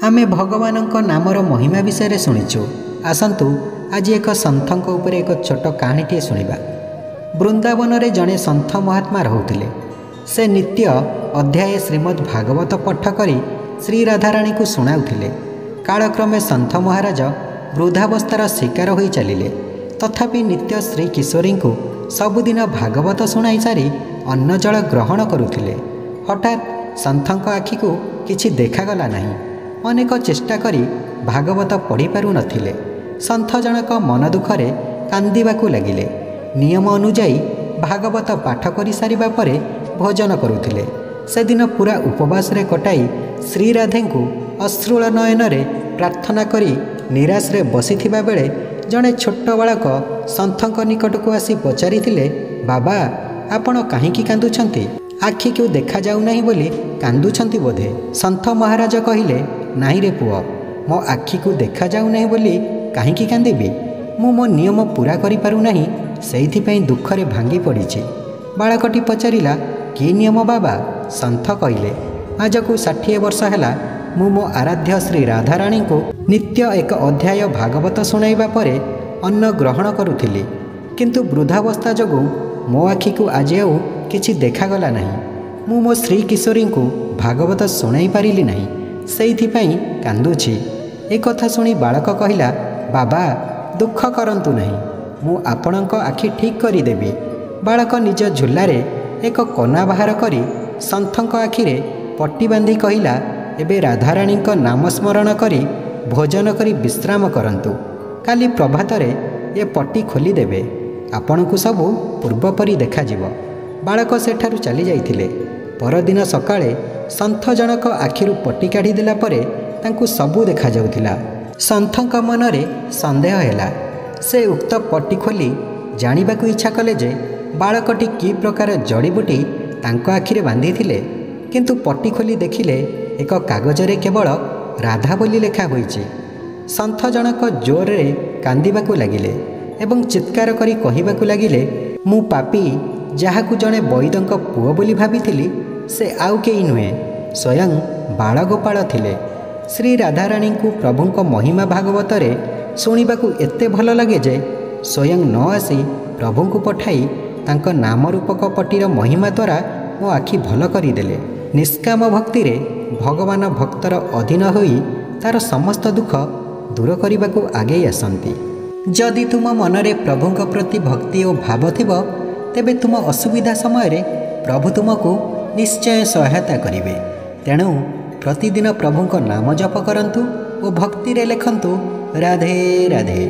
ଆମେ ଭଗବାନଙ୍କ ନାମର ମହିମା ବିଷୟରେ ଶୁଣିଛୁ। ଆସନ୍ତୁ ଆଜି ଏକ ସନ୍ଥଙ୍କ ଉପରେ ଏକ ଛୋଟ କାହାଣୀଟିଏ ଶୁଣିବା। ବୃନ୍ଦାବନରେ ଜଣେ ସନ୍ଥ ମହାତ୍ମା ରହୁଥିଲେ। ସେ ନିତ୍ୟ ଅଧ୍ୟାୟ ଶ୍ରୀମଦ୍ ଭାଗବତ ପାଠ କରି ଶ୍ରୀ ରାଧାରାଣୀଙ୍କୁ ଶୁଣାଉଥିଲେ। କାଳକ୍ରମେ ସନ୍ଥ ମହାରାଜ ବୃଦ୍ଧାବସ୍ଥାର ଶିକାର ହୋଇ ଚାଲିଲେ। ତଥାପି ନିତ୍ୟ ଶ୍ରୀ କିଶୋରୀଙ୍କୁ ସବୁଦିନ ଭାଗବତ ଶୁଣାଇ ସାରି ଅନ୍ନ ଜଳ ଗ୍ରହଣ କରୁଥିଲେ। ହଠାତ୍ ସନ୍ଥଙ୍କ ଆଖିକୁ କିଛି ଦେଖାଗଲା ନାହିଁ। ଅନେକ ଚେଷ୍ଟା କରି ଭାଗବତ ପଢ଼ିପାରୁନଥିଲେ। ସନ୍ଥ ଜଣକ ମନ ଦୁଃଖରେ କାନ୍ଦିବାକୁ ଲାଗିଲେ। ନିୟମ ଅନୁଯାୟୀ ଭାଗବତ ପାଠ କରିସାରିବା ପରେ ଭୋଜନ କରୁଥିଲେ। ସେଦିନ ପୁରା ଉପବାସରେ କଟାଇ ଶ୍ରୀରାଧେଙ୍କୁ ଅଶ୍ରୁଳ ନୟନରେ ପ୍ରାର୍ଥନା କରି ନିରାଶରେ ବସିଥିବା ବେଳେ ଜଣେ ଛୋଟ ବାଳକ ସନ୍ଥଙ୍କ ନିକଟକୁ ଆସି ପଚାରିଥିଲେ, ବାବା, ଆପଣ କାହିଁକି କାନ୍ଦୁଛନ୍ତି? ଆଖିକୁ ଦେଖାଯାଉନାହିଁ ବୋଲି କାନ୍ଦୁଛନ୍ତି ବୋଧେ? ସନ୍ଥ ମହାରାଜ କହିଲେ, ନାହିଁରେ ପୁଅ, ମୋ ଆଖିକୁ ଦେଖାଯାଉନାହିଁ ବୋଲି କାହିଁକି କାନ୍ଦିବି? ମୁଁ ମୋ ନିୟମ ପୂରା କରିପାରୁନାହିଁ, ସେଇଥିପାଇଁ ଦୁଃଖରେ ଭାଙ୍ଗି ପଡ଼ିଛି। ବାଳକଟି ପଚାରିଲା, କି ନିୟମ ବାବା? ସନ୍ଥ କହିଲେ, ଆଜକୁ 60 ବର୍ଷ ହେଲା ମୁଁ ମୋ ଆରାଧ୍ୟ ଶ୍ରୀ ରାଧାରାଣୀଙ୍କୁ ନିତ୍ୟ ଏକ ଅଧ୍ୟାୟ ଭାଗବତ ଶୁଣାଇବା ପରେ ଅନ୍ନ ଗ୍ରହଣ କରୁଥିଲି। କିନ୍ତୁ ବୃଦ୍ଧାବସ୍ଥା ଯୋଗୁଁ ମୋ ଆଖିକୁ ଆଜି ଆଉ କିଛି ଦେଖାଗଲା ନାହିଁ। ମୁଁ ମୋ ଶ୍ରୀ କିଶୋରୀଙ୍କୁ ଭାଗବତ ଶୁଣାଇ ପାରିଲି ନାହିଁ, ସେଇଥିପାଇଁ କାନ୍ଦୁଛି। ଏକଥା ଶୁଣି ବାଳକ କହିଲା, ବାବା, ଦୁଃଖ କରନ୍ତୁ ନାହିଁ, ମୁଁ ଆପଣଙ୍କ ଆଖି ଠିକ୍ କରିଦେବି। ବାଳକ ନିଜ ଝୁଲାରେ ଏକ କନା ବାହାର କରି ସନ୍ଥଙ୍କ ଆଖିରେ ପଟି ବାନ୍ଧି କହିଲା, ଏବେ ରାଧାରାଣୀଙ୍କ ନାମ ସ୍ମରଣ କରି ଭୋଜନ କରି ବିଶ୍ରାମ କରନ୍ତୁ। କାଲି ପ୍ରଭାତରେ ଏ ପଟି ଖୋଲିଦେବେ, ଆପଣଙ୍କୁ ସବୁ ପୂର୍ବପରି ଦେଖାଯିବ। ବାଳକ ସେଠାରୁ ଚାଲି ଯାଇଥିଲେ। ପରଦିନ ସକାଳେ ସନ୍ଥ ଜଣକ ଆଖିରୁ ପଟି କାଢ଼ିଦେଲା ପରେ ତାଙ୍କୁ ସବୁ ଦେଖାଯାଉଥିଲା। ସନ୍ଥଙ୍କ ମନରେ ସନ୍ଦେହ ହେଲା। ସେ ଉକ୍ତ ପଟି ଖୋଲି ଜାଣିବାକୁ ଇଚ୍ଛା କଲେ ଯେ ବାଳକଟି କି ପ୍ରକାର ଜଡ଼ିବୁଟି ତାଙ୍କ ଆଖିରେ ବାନ୍ଧିଥିଲେ। କିନ୍ତୁ ପଟି ଖୋଲି ଦେଖିଲେ ଏକ କାଗଜରେ କେବଳ ରାଧା ବୋଲି ଲେଖା ହୋଇଛି। ସନ୍ଥ ଜଣକ ଜୋରରେ କାନ୍ଦିବାକୁ ଲାଗିଲେ ଏବଂ ଚିତ୍କାର କରି କହିବାକୁ ଲାଗିଲେ, ମୁଁ ପାପୀ, ଯାହାକୁ ଜଣେ ବୈଦଙ୍କ ପୁଅ ବୋଲି ଭାବିଥିଲି ସେ ଆଉ କେହି ନୁହେଁ, ସ୍ୱୟଂ ବାଳଗୋପାଳ ଥିଲେ। ଶ୍ରୀ ରାଧାରାଣୀଙ୍କୁ ପ୍ରଭୁଙ୍କ ମହିମା ଭାଗବତରେ ଶୁଣିବାକୁ ଏତେ ଭଲ ଲାଗେ ଯେ ସ୍ୱୟଂ ନ ଆସି ପ୍ରଭୁଙ୍କୁ ପଠାଇ ତାଙ୍କ ନାମ ରୂପକ ପଟିର ମହିମା ଦ୍ୱାରା ମୋ ଆଖି ଭଲ କରିଦେଲେ। ନିଷ୍କାମ ଭକ୍ତିରେ ଭଗବାନ ଭକ୍ତର ଅଧୀନ ହୋଇ ତା'ର ସମସ୍ତ ଦୁଃଖ ଦୂର କରିବାକୁ ଆଗେଇ ଆସନ୍ତି। ଯଦି ତୁମ ମନରେ ପ୍ରଭୁଙ୍କ ପ୍ରତି ଭକ୍ତି ଓ ଭାବ ଥିବ, ତେବେ ତୁମ ଅସୁବିଧା ସମୟରେ ପ୍ରଭୁ ତୁମକୁ ନିଶ୍ଚୟ ସହାୟତା କରିବେ। ତେଣୁ ପ୍ରତିଦିନ ପ୍ରଭୁଙ୍କ ନାମ ଜପ କରନ୍ତୁ ଓ ଭକ୍ତିରେ ଲେଖନ୍ତୁ ରାଧେ ରାଧେ।